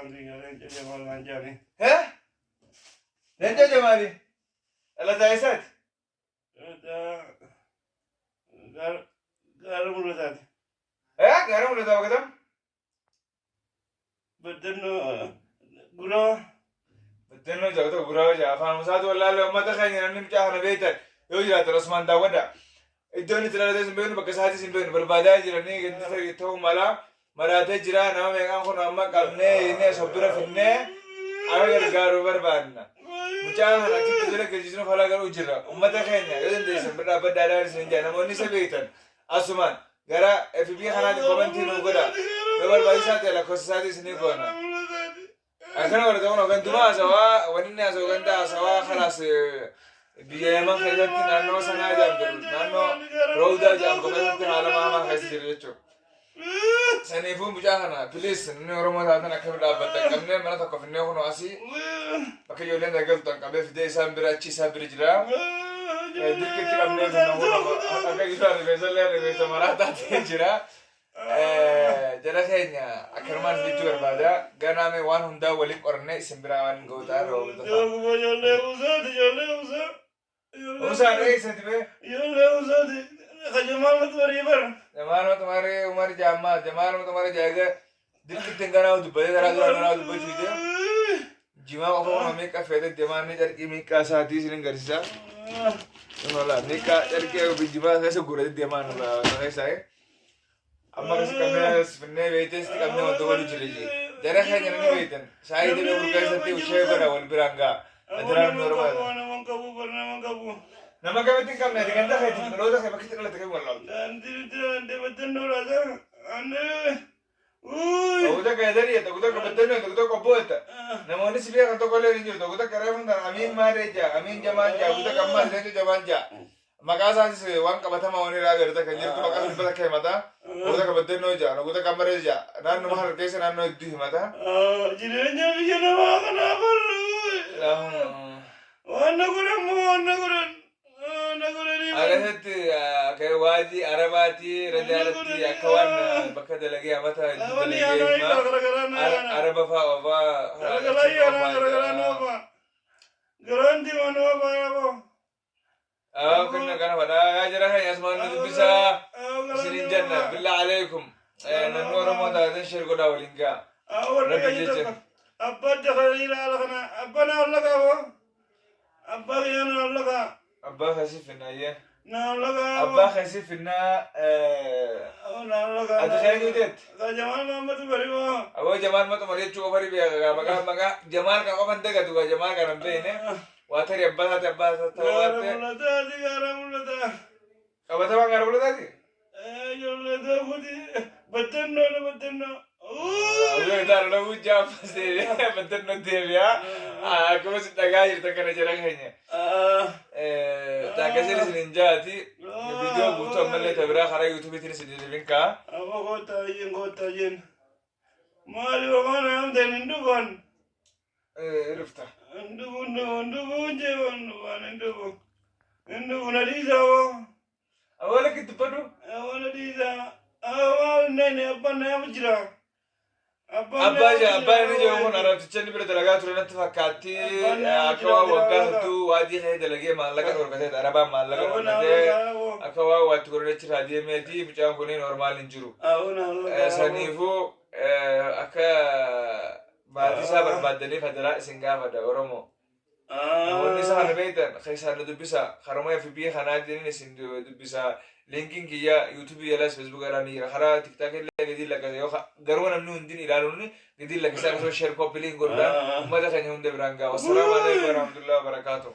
Maqaan kiyya Leenca Jamaal naan jedhani. Hee? Leenca Jamaali. Dhalataa eessaati? Gaara gaara mul'ataati. Hee? Gaara mul'ataa bakka tam? Baddannoo guraa. Baddannoo jedha ta'u guraa jedha afaan isaatu wallaalee uummata keenya namni mucaa kana beektan yoo jiraatan asumaan daawwadha. Iddoo inni itti dhalates hin beeknu bakka isaatis hin beeknu barbaadaa jiranii gadi ta'uu mala maraatee jira nama meeqaan kun amma qabnee inni as of bira finnee akka gargaaru barbaadna. Mucaa kana achitti bira galchisnu falaa garuu jirra. Uummata keenya yoo dandeessan bira dhaabbadhaa ilaalaa isin jaa namoonni isa beektan asumaan gara FB kanaatti komentii nuu godha. Yoo barbaachisaa ta'e lakkoofsa isaatii isinii goona. Akkana godhata kun ganduma haasawaa wanni inni haasa'u ganda haasawaa kalaas biyya Yaman keessatti naannoo sanaa jedhamtu naannoo Roowdaa jedhamtu keessatti haala hamaa keessa jiru jechuudha. Saniifuu mucaa kana please namni Oromoo taatan akka bira dhaabbattan qabnee mana tokko finnee kunoo asii bakka ijoolleen dargaltu kan qabee fidee isaan bira achi isaan bira jira. Dirqitti qabnee finna kunoo akka jiru rifeensa illee rifeensa maraataa ta'ee jira. Jara keenya akkanumaan jechuu barbaada. Ganaa mee waan hundaa waliin qorannee isin biraa waan gootaa irra hordofaa. Ijoollee usaati ijoollee usaa. Usaan eessatti bee? Ijoollee usaati. Kajamaa matu barii bara. Jamaal Matumaree Umar Jaammaa Jamaal Matumaree Jaaga dirqitti hin ganaa dubbatee karaa dura ganaa dubbachuu dide. Jimaa qofa kuma meeqa feete deemaa inni carqii meeqaa isaatii isin hin garsiisa. Kun meeqaa carqii jimaa keessa guuratee deemaa nurraa keessaa. Amma akkasi qabnee as finnee beeytee sitti qabnee wanta godhu jirre jee. Jara keenya namni beeytan. Saayii dhibee afur keessatti ushee godha wal biraan ga'a. Adiraan nu barbaada. Nama qabu bar nama qabu. Nama kamitti hin qabne ati ganda keetiin dhaloota kee bakki itti dhalatte kam wallaalta. Daandii daandii baddannoo laata. Annee. Tokko takka edarii tokko takka baddannoo tokko tokko obboo jetta. Namoonni si beekan tokko illee hin jiru. Tokko takka reefuun tana Amiin Maaree jaa Amiin Jamaal jaa tokko takka ammaas Leencoo Jamaal jaa. Maqaa isaatis waan qabatamaa waan irraa agarta kan jirtu maqaa dhibba takka himata. Tokko takka baddannoo jaa tokko takka ammaree jaa naannoo harar keessa naannoo hedduu himata. Jireenya biyya namaa kanaa barru. Waan na godhan moo waan na godhan. Waan na godhanii barru. Akkasitti akka waadii Arabaatii rajaalatti akka waan bakka dalagee amata hedduu Lawani dalagee yaanaa hima. irraa garagaraa na yaana. Araba fa'aa oofaa Garagaraa yaanaa garagaraa na oofaa. Garaan diimaa na oofaa yaaboo. Kunna kana fadhaa yaa jara keenya asumaan nu dubbisaa isiniin jenna billaa aleekum namni Oromoo taatan share godhaa waliin ga'a. Rabbi jecha. Abbaa dakalanii ilaala kana abbaa naaf lakaa boo. Abbaa kiyyaa naaf lakaa. Abbaa keessi finnaa iyyee. Naaf lakaa. Abbaa keessi finnaa Naaf lakaa. ati keenya teetti. Jamaal Mahammadu Barimoo. Aboo Jamaal Maxumar jechuu qofa ni beeka gaa maqaa maqaa Jamaal kan qofa hin dagatu gaa Jamaal kan hin beekne. Waa tarii abbaa isaati abbaa isaa ta'uu Gaara baatte. mul'ataati gaara mul'ataa. Qabatamaan gaara mul'ataati? Ijoollee ta'uuti baddannoo na baddannoo. Aboo isaa lolabuu jaammas deebi'a baddannoo deebi'a. Akkuma isin dhagaa jirtan kana jala keenya. Taakaseen isin hin jaati. Viidiyoo guutuu ammallee ta biraa karaa yuutuubiitiin isin hin kaa. Aboo koottaa ijeen koottaa ijeen. Maali homaan haamteen hin dhufan. Dhufta. Hin dhufu hin dhufu hin dhufu hin jeefu hin dhufu hin dhufu. Hin dhufu na dhiisaa boo. Aboo lakki dubbadhu. Aboo na dhiisaa. Aboo nene abbaan na yaamu jira. Abbaa jaa abbaa inni jiru kun arabticha inni bira dalagaa ture natti fakkaatti akka waan waggaa hedduu waadii kee dalagee maallaqa dhorkatee arabaan maallaqa dhorkatee akka waan waatti godhan achirraa deemeeti mucaan kun normaal hin jiru. Saniifuu akka maatii isaa barbaaddaniif hadaraa isin gaafadha Oromoo. Namoonni isa kana beektan keessaan nu dubbisa. Karuma FB kanaatiin isin dubbisa. Linkiin kiyya YouTube jalas Facebook jalaa ni jira. Karaa TikTok illee gadi lakkisa yoo garuu namni hundin ilaaluun gadi lakkisa akkasumas share copy link godhuudhaan uummata keenya hunda biraan ga'a. Wassalaamu alaikum warahmatullahi wabarakatuh.